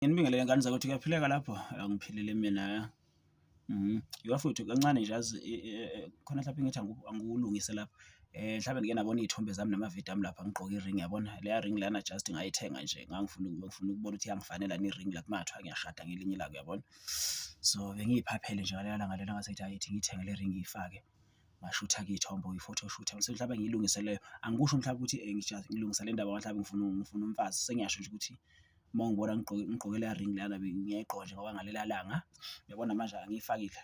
Nginibingelele ngane zakwethu, kuyaphileka lapho? Ngiphilile mina. Bafowethu kancane nje yazi khona mhlampe engithi angikulungise lapha. Mhlampe nike nabona iy'thombe zami namavidiyo ami lapha ngigqoke iringi yabona, leya ringi leyana just ngayithenga nje ngangifuna ngifuna ukubona ukuthi iyangifanela yini iringi like uma kungathiwa ngiyashada ngelinye ilanga uyabona. So, bengiyiphaphele nje ngaleliya langa lelo ngase ngithi hhayi ithi ngiyithenge le ringi ngiyifake, ngashutha-ke iy'thombe i-photoshoot so, mhlawumbe ngiyilungise leyo. Angikusho mhlawumbe ukuthi ngilungisa le ndaba mhlawumbe ngifuna ngifuna umfazi, sengiyasho nje ukuthi uma ungibona ngigqoke ngigqoke leya ring leyana ngiyayigqoka nje ngoba ngaleliya langa uyabona manje angiyifakile.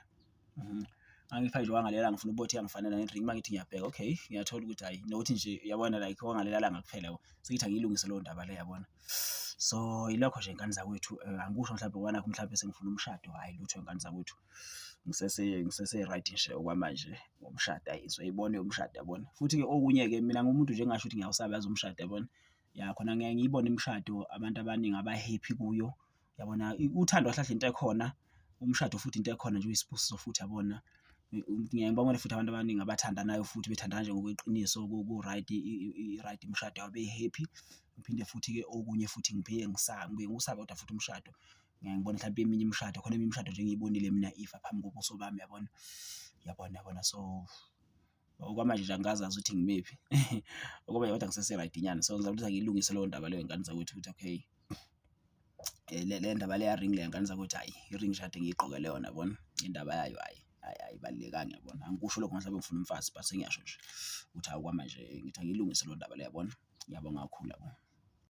Angiyifakile nje ngoba ngaleliya langa ngifuna ukubona ukuthi iyangifanela yini ring, uma ngithi ngiyabheka okay, ngiyathola ukuthi hhayi nokuthi nje uyabona like okwangaleliya langa kuphela yabo. Sengithi angiyilungise leyo ndaba leyo yabona. So, yilokho nje ngane zakwethu angikusho mhlawumbe ngoba nakhu mhlawumbe sengifuna umshado, hhayi lutho ngane zakwethu. Ngisese-right nje okwamanje ngomshado, hhayi ngizoyibona eyomshado yabona. Futhi-ke okunye-ke mina ngiwumuntu nje engingasho ukuthi ngiyawusaba yazi umshado yabona. Ya, khona ngiyaye ngiyibone imishado abantu abaningi aba-happy kuyo, uyabona? Uthando kahle kahle into ekhona, umshado futhi into ekhona nje uyisibusiso futhi yabona. Ngiyaye ngibabone futhi abantu abaningi abathandanayo futhi bethandana nje ngokweqiniso ku-right, i-right imishado yabo be-happy. Ngiphinde futhi-ke okunye futhi ngiphike ngisabe, ngibuye ngiwusabe kodwa futhi umshado. Ngiyaye ngibone mhlampe eminye imishado, khona eminye imishado nje engiyibonile mina ifa phambi kobuso bami, yabona? Yabona, yabona so. Okwamanje nje angikazazi ukuthi ngimephi okwamanje kodwa ngisese-right nyana so ngizama ukuthi angiyilungise leyo ndaba leyo ngane zakwethu ukuthi okay le ndaba le ya-ring le ngane zakwethu hhayi i-ring nje kade ngiyigqokele yona yabona indaba yayo hhayi hhayi ayibalulekanga yabona. Angikusho lokho ngoba mhlawumbe ngifuna umfazi but sengiyasho nje ukuthi hhayi okwamanje ngithi angiyilungise leyo ndaba le yabona. Ngiyabonga kakhulu yabo.